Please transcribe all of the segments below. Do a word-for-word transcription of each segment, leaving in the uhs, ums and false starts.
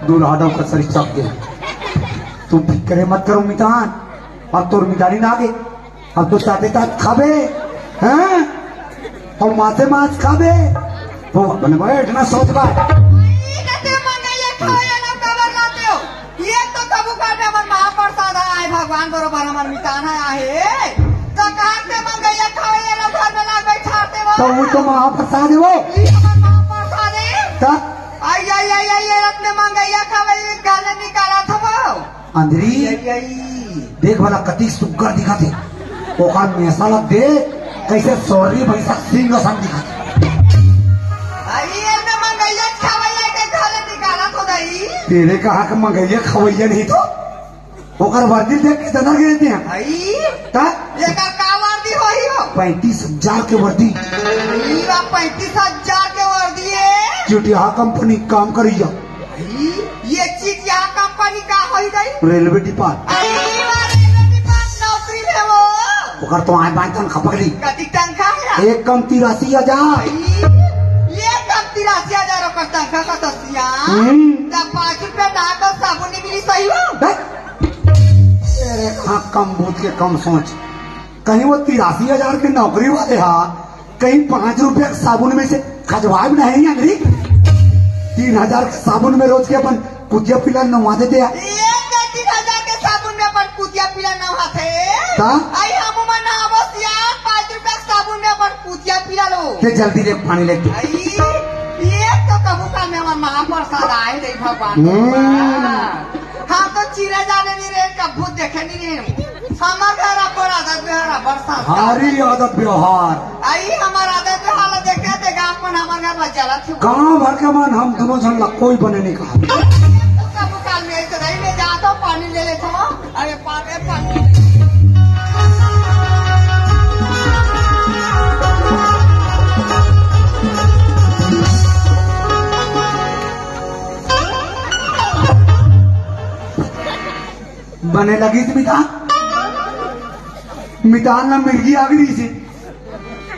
दूल्हा डौका सरी चप दे। तू फिक्रे मत करो मितान, अब तोर मितानी ना आगे, अब तो ताते तात खाबे, हैं? और मासे मास खाबे। वो बने बैठ ना सोच बा। ई कते मंगैया खावे ला काबर लाते हो? ये तो कभू काल में हमर महाप्रसाद आए, भगवान बरोबर हमर मितान आए। तो कहाँ से मंगैया खावे ला घर में लाग बैठाते हो? तो वो तो महाप्रसाद है वो। ई हमर महाप्रसाद है। ता? आई, आई, आई, आई, ये रत्न मंगैया खावे, ये गाने निकाला था वो। अंधरी, आई, आई। देख भला कति सुग्घर दिखत हे। ओकर मेसा ल देख, कइसे सोररी भैंसा सिंह असन दिखत हे। आई, ये रत्न मंगैया खवैया के गाने निकाला था दाई। तेरे कहाँ के मंगैया खवैया नहीं तो? ओकर वर्दी देख के तना गिरते हैं। आई, ता? ये का, का वर्दी होही हो? पैंतीस हजार के वर्दी। ई बा पैंतीस हजार के वर्दी है। चुटिया कंपनी काम करिया। ई, ये चीज यहाँ कंपनी का होई गई? Railway depart. अरे, ई बा रेलवे डिपार्ट नौकरी में वो। ओकर तो आए बाई तनखा पकड़ी। कति तनखा है? एक कम तिरासी हजार। ई, ये कम तिरासी हजार ओकर तनखा का दसिया। हम्म। तब पाँच रुपया ना का साबुन नहीं मिली सही हो? बे, तेरे हाँ कम बूझ के कम सोच। कहीं वो तिरासी हजार के नौकरी वाले हा कहीं पाँच रुपया के साबुन में से खजवाए भी नहीं अंगरी। तीन हजार के साबुन में रोज के अपन कुतिया पीला नवा देते हैं। ये तो तीन हजार के साबुन में अपन कुतिया पीला नवा थे। का? आई हम मन नहावस यार, पाँच रुपया के साबुन में अपन कुतिया पीला लो। ते जल्दी ले पानी लेके। आई, ये तो कभू का में हमर महाप्रसाद आए दे भगवान। हम्म। हम तो चिरे जाने नहीं रहे, कभू देखे नहीं रहे। हमर घर अब्बड़ आदत व्यवहार, अब्बड़ संस्कार। भारी आदत व्यवहार। आई हमर आदत व्यवहार ला देखे ते गांव मन हमर घर ला जलत हे। गांव भर के मन हम दोनों झन ला कोई बने नहीं कहा। तो सब काल में ऐसे रही, मैं जाता हूँ, पानी ले लेता हूँ। अरे पावे पानी। बने लगिस मितान, मितान ला मिर्गी आग रहिसे,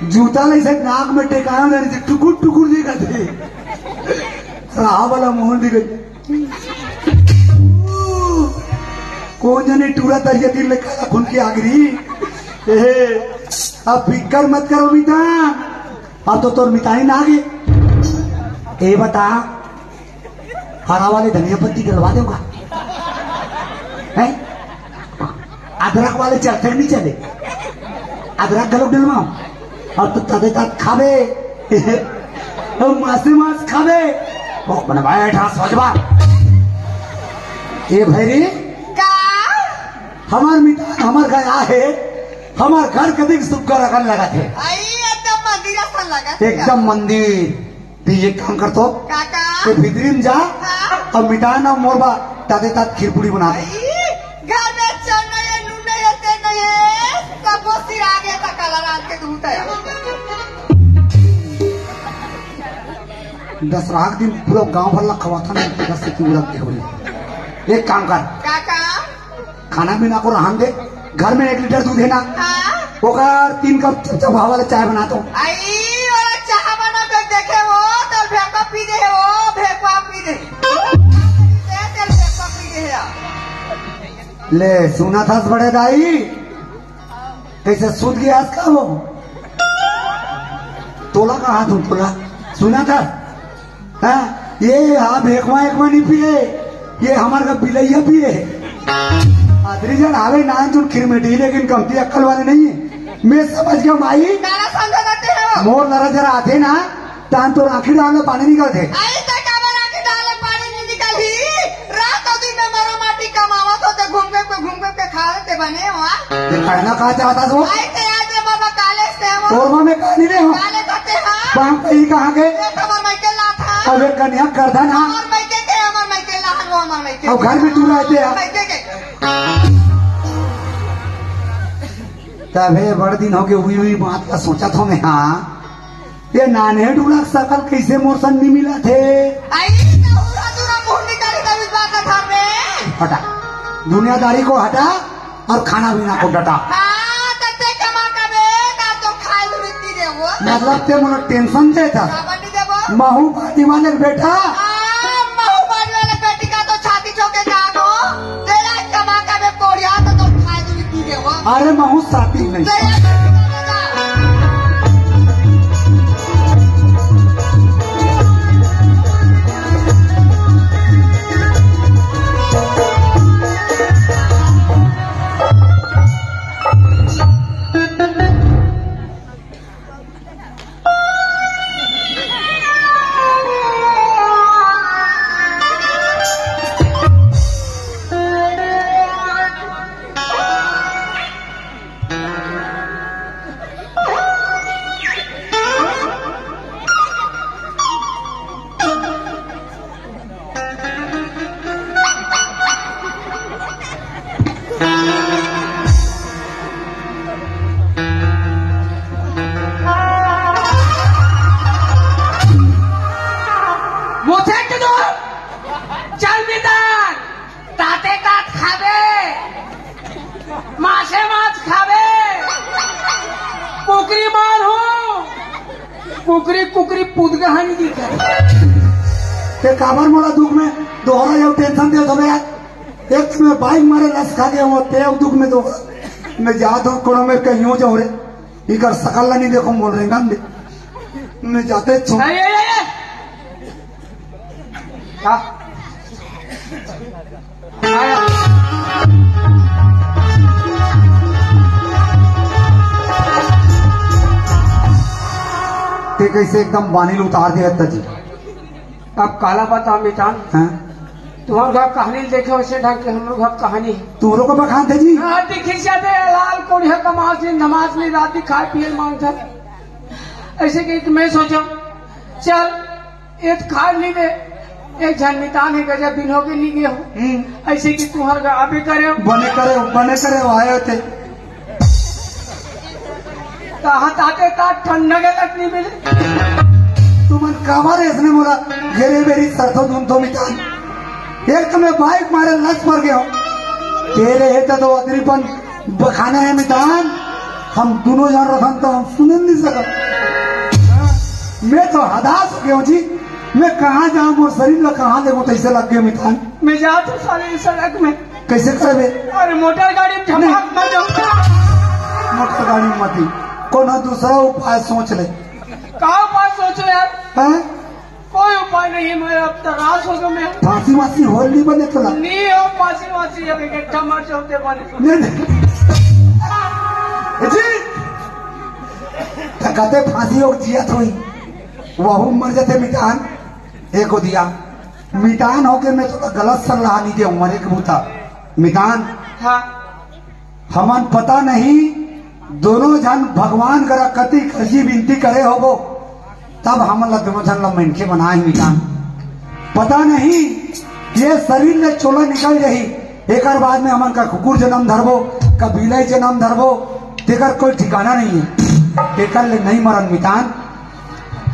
जूता ला इसे नाक में टेकाना धरिसे, टुकुर टुकुर देखत हे। रहा वाला मोहन दिखे। कोन जने टूरा तरिया तीर ले काला खुन के आग रही। एहे, अब फिकर मत करो मितान, अब तो तोर मितानी ना आगे। ए बता, हरा वाले धनिया पत्ती डलवा देगा? हैं? अदरक वाले चलते नहीं चले, अदरक गलो डलवाओ। और तू तदे तद खाबे, और मासे मास खाबे। ओ, बने बैठा सोचबा। ए भैरी, का? हमर मितान हमर घर आहे, हमर घर कतिक सुग्घर अकन लगत हे। आई, एकदम मंदिर असन लगत हे। एकदम मंदिर। ते एक काम कर तो, काका। ते भीतरी में जा, हाँ। और मितान अउ मोर बर ताते तात खीर पूड़ी बना दे। आई, घर में चल नहीं है, नून नहीं है, तेल नहीं है, सब वो सिरा गया था, काला रात के दूध है। दसरा के दिन पूरा गांव भर ला खवाथा नहीं, दस से क्यों रख दे हो रही। एक काम कर। काका। खाना पीना को रहन दे, घर में एक लीटर दूध है ना, हाँ। ओकर तीन कप चपचप हवा वाला चाय बना दो। आई, ओला चाह बना के देखे वो, तो भेपा पी दे वो, भेपा पी दे। तेल भेपा पी दे है। ले, सुना था बड़े दाई, कैसे सूत गया आज का वो? तोला कहा तू, तोला? सुना था? हाँ, ये हा भेकवा एकवा नहीं पिए, ये हमर का बिलैया पिए। अदरी जन आवे ना तुम खिरमेटी, लेकिन कमती अक्कल वाले नहीं है। मैं समझ गया माई। काला समझा जाते हैं वो। मोर लरा जरा आते ना, तान तो आँखी डाल में पानी निकलते। आई तो काबर आँखी डाल में पानी नहीं निकली। रात और दिन में मरा माटी कमावत होते, घूम के, घूम के खा लेते बने हो, हाँ? ये कहना का चाहता तू? आई ते आज रे बाबा काले से हो। तोर माँ में कहानी नहीं हो। काले करते हाँ। बाप कहीं कहाँ के? ये तो हमार मायके ला था। अब एक कन्या कर दे ना। हमार मायके के, हमार मायके ला, वो हमार मायके। अब घर में तू रहते हैं। मायके के। तबे बड़ दिन हो गए, हुई हुई बात का सोचा था मैं, हाँ। ये नान्हे डूला के सकल कैसे मोर संग नहीं मिला थे? आई, तो पूरा दूरा मुंह निकाली तब इस बात का था मैं। हटा, दुनियादारी को हटा और खाना पीना को डटा। हाँ, तो ते कमा का बे, ना तो खाए दूर इतनी दे वो। मतलब ते मोला टेंशन देता। काबर नहीं देबो? महू पानी वाले के बेटा। हाँ, महू पानी वाले बेटी का अरे महू साथी नहीं। मुझे क्यों? चल मितान, ताते तात खाबे, मासे माछ खाबे, कुकरी मार हूँ, कुकरी कुकरी पुदगहानी दिखे। ते काबर मोला दुख में दोहरा जाऊ, टेंशन दे दो यार। एक तो मैं बाइक मारे लस खा गया हूँ, ते अब दुख में दोहरा। मैं जात हूँ कोनो में कहीं हो जाऊँ रे। इकर सकल ला नहीं देखो, मोल रेंगन दे। मैं जाते छो। ए, ए, ए, ए! का? आया। ते कैसे एकदम बानी ल उतार दिया था जी। अब काला बता मितान। हाँ? तुम्हार घर कहानी देखे वैसे ढंग के हमरो घर कहानी है। तुमरो को बखान थे जी। हाँ, देखिस जाते लाल कोढ़िया कमास नहीं, नमाज नहीं, रात की खाए पिए मांगता। ऐसे कि मैं सोचो, चल, एक खाए नहीं दे, एक झन मितान है, गजब दिन हो गए नहीं गए हो। हम्म। ऐसे कि तुम्हार घर अभी करे। बने करे, बने करे, आए थे। कहाँ ताते तात ठंडा के तक नहीं मिले। तुमन काबर इसने मोला घेरे बेरी सरथो धुन थो मितान। एक तो मैं बाइक मारे लस पर गया हूँ। तेरे हे तो अदरीपन बखाना है मितान। हम दोनों जान रखन तो हम सुने नहीं सकत। मैं तो हदास हो गया हूँ जी। मैं कहाँ जाऊँ, मोर शरीर ला कहाँ लेगो, तैसे लग गया मितान। मैं जात हूँ साले इस सड़क में। कैसे करबे? अरे मोटर गाड़ी में झपाक नहीं। मत जाऊँ। मोटर गाड़ी में मत ही। कोनो दूसरा उपाय सोच ले। का उपाय सोच ले यार? हैं? कोई उपाय नहीं है, मैं अब तराश हो गया मैं। फांसी वासी होल नहीं बने तोला? नहीं हो फांसी वासी, अब एक ठा मर जाते बने। नहीं, नहीं। ए जी, त कहते फांसी हो जिया थोई। वहू मर जाते मितान। एको दिया। मितान होके मैं तोला गलत सलाह नहीं दे, मरे के बूता। मितान। हाँ। हमन पता नहीं, दोनों झन भगवान करा कति कजी विनती करे होबो, तब हमन ला दोनों झन ला मनखे बनाए हे मितान। पता नहीं, ये शरीर ले चोला निकल जाही, एकर बाद में हमन का कुकुर जन्म धरबो, का बिलाई जन्म धरबो, तेकर कोई ठिकाना नहीं है। तेकर ले नहीं मरन मितान,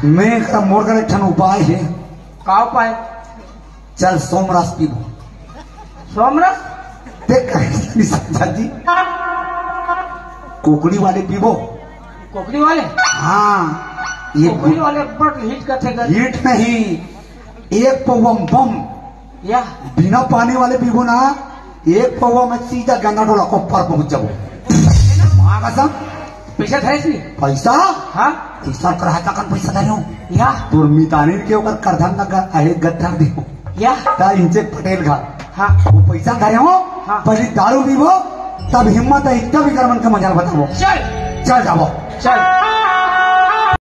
मैं एकरा मोर कर एक ठन उपाय है। का उपाय? चल, सोमरस पीबो। सोमरस? ते कहे नहीं समझा जी। कोकड़ी वाले पीबो। कोकड़ी वाले? हाँ, ये कोकड़ी वाले बड़ हिट करथे कर। हिट नहीं, एक पौवा म बम। या? बिना पानी वाले पीबो ना, एक पौवा में सीधा गंगा टोला को पर पहुंच जाबो। माँ कसम। पैसा धरे थे? पैसा? हाँ। पैसा कराया था, कन पैसा धरे हो? या। तोर मितानी के ओकर करधन लगा, अहे गद्दा दियो। या। ता इंचे पटेल घर। हाँ। वो पैसा धरे हो? हाँ। पहले दारू पीबो, तब हिम्मत है, तब इकर मन के मजा बताबो। चल। चल जाबो। चल।